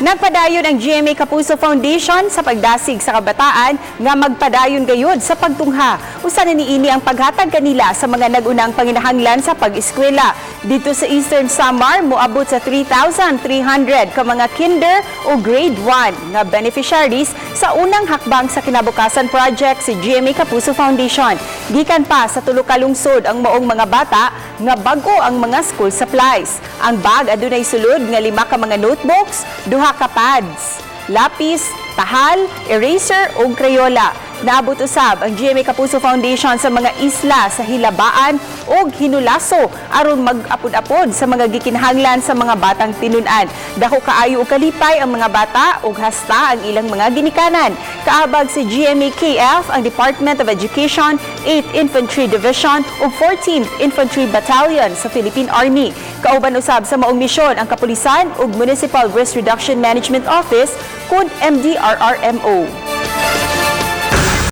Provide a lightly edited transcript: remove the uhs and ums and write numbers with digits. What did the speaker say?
Nagpadayon ang GMA Kapuso Foundation sa pagdasig sa kabataan nga magpadayon gayud sa pagtungha. Usa na niini ang paghatag kanila sa mga nag-unang panginahanglan sa pag-eskwela. Didto sa Eastern Samar, moabot sa 3,300 ka mga kinder o grade 1 nga beneficiaries sa Unang Hakbang sa Kinabukasan project si GMA Kapuso Foundation. Gikan pa sa tulo ka lungsod ang maong mga bata nga bag-o ang mga school supplies. Ang bag adunay sulod nga lima ka mga notebooks, duha ka pads, lapis, tahal, eraser ug crayola. Naabot usab ang GMA Kapuso Foundation sa mga isla sa Hilabaan ug Hinulaso aron mag-apod-apod sa mga gikinahanglan sa mga batang tinun-an. Dako kaayo og kalipay ang mga bata ug hasta ang ilang mga ginikanan. Kaabag sa GMA KF ang Department of Education, 8th Infantry Division ug 14th Infantry Battalion sa Philippine Army. Kauban usab sa maong misyon ang kapulisan ug Municipal Risk Reduction Management Office kun MDRRMO.